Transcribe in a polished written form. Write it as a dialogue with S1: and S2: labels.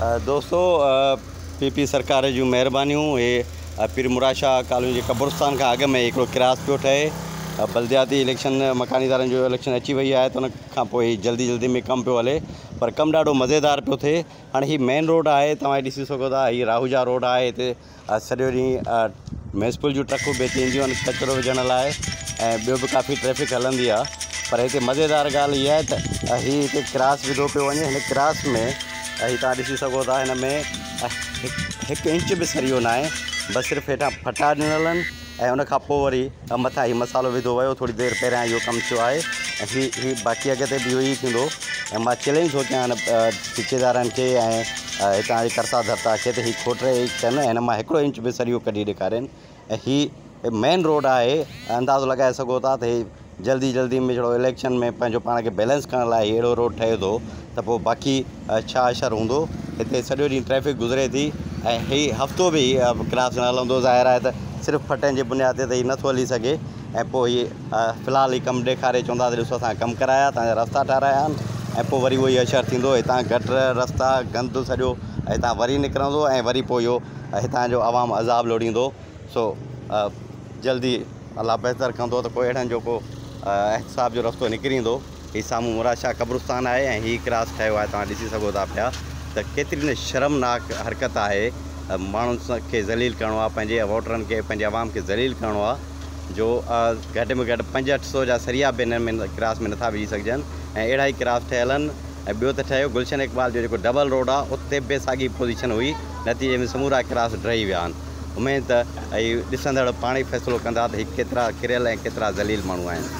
S1: دوستو P P سرڪار جون مهربانيون هي پير مراد شاهه ڪالوني جي قبرستان کان اڳ ۾ هڪڙو ڪراس پيو ٺهي بلدياتي اليڪشن مڪاني ادارن جو اليڪشن اچي وئي آهي ته ان کان پوء هي جلدي جلدي ۾ ڪم پيو هلي پر ڪم ڏاڍو مزيدار پيو ٿئي هاڻي هي مين روڊ آهي توهان ڏسي سگهو ٿا هي راهوجا روڊ آهي هتي سڄو ڏينهن ميونسپل جون ٽرڪون به هتي اينديون آهن ڪچرو وجهڻ لاء ۽ ٻيو به ڪافي ٽريفڪ هلندي آهي پر هتي مزيدار ڳالهه اها آهي ته هي هتي ڪراس وڌو پيو وڃي هن ڪراس ۾ هي توهان ڏسي سگهو ٿا هن ۾ هڪ انچ به سريو ناهي بس صرف هيٺان ڦٽا ڏنل آهن ۽ ان کان پوء وري مٿان هي مصالحو وڌو ويو ٿوري دير پهريان اهو ڪم ٿيو آهي ۽ هي هي باقي اڳتي به اهو ئي ٿيندو ۽ مان چئلينج ٿو ڪيان هن ٺيڪيدارن کي ۽ هتان جي ڪرتا ڌرتا کي ته هي کوٽري ڪن ۽ هن مان هڪڙو انچ به سريو ڪڍي ڏيکارين ۽ هي مين روڊ آهي اندازو لڳائي سگهو ٿا ته هي جلدي جلدي ۾ جهڙو اليڪشن ۾ پنهنجو پاڻ کي بيلنس ڪرڻ لاء هي اهڙو روڊ ٺهي ٿو ته پوء باقي ڇا اشر هوندو هتي سڄو ڏينهن ٽريفڪ گذري ٿي ۽ هي هفتو به ڪراس نه هلندو ظاهر آهي ته صرف ڦٽن جي بنياد تي ته هي نٿو هلي سگهي ۽ پوء هي في الحال هي ڪم ڏيکاري چوندا ته ڏسو اسان ڪم ڪرايا توهان جا رستا ٺهرايا آهن ۽ پوء وري اهو ئي اشر ٿيندو هتان گٽر رستا گند سڄو هتان وري نڪرندو ۽ وري پوء اهو هتان جو عوام عذاب لوڙيندو سو جلدي الله بهتر ڪندو ته ڪو اهڙن جو ڪو احتساب جو رستو نڪري ايندو. هي سامهون مراد شاهه قبرستان آهي ۽ هي ڪراس ٺهيو آهي توهان ڏسي سگهو ٿا پيا ته ڪيتري نه شرمناڪ حرڪت آهي ماڻهن کي ذليل ڪرڻو آهي پنهنجي ووٽرن کي پنهنجي عوام کي ذليل ڪرڻو آهي جو گهٽ ۾ گهٽ پنج اٺ سو جا سريا به هنن ۾ ڪراس ۾ نٿا وجهي سگهجن ۽ اهڙا ئي ڪراس ٺهيل آهن ۽ ٻيو ته ٺهيو گلشن اقبال جو جيڪو ڊبل روڊ آهي اتي به ساڳي پوزيشن هئي نتيجي ۾ سمورا ڪراس ڊهي ويا آهن. اميد ته اهي ڏسندڙ پاڻ ئي فيصلو ڪندا ته هي ڪيترا ڪريل ۽ ڪيترا ذليل ماڻهو آهن.